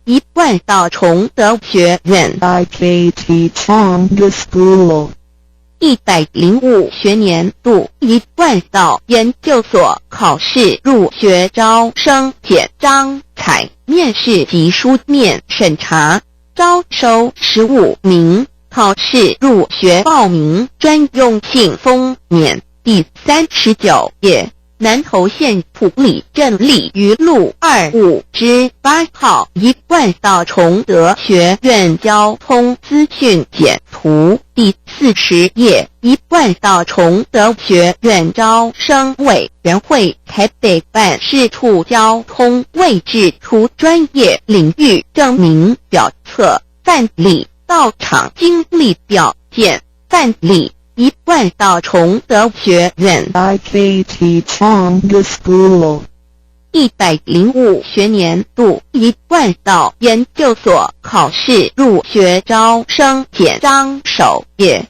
一貫道崇德學院 IKT Chongde School. 105學年度一貫道研究所考試入學招生簡章採面試及書面審查，招收15名。考試入學報名專用信封面第39頁。南投縣埔里鎮鯉魚路25之8號一貫道崇德學院交通資訊簡圖第40頁。一貫道崇德學院招生委員會台北辦事處交通位置圖專業領域證明表冊範例到場經歷表件範例一貫道崇德學院 IKT Chongde School. 105學年度一貫道研究所考試入學招生簡章首頁。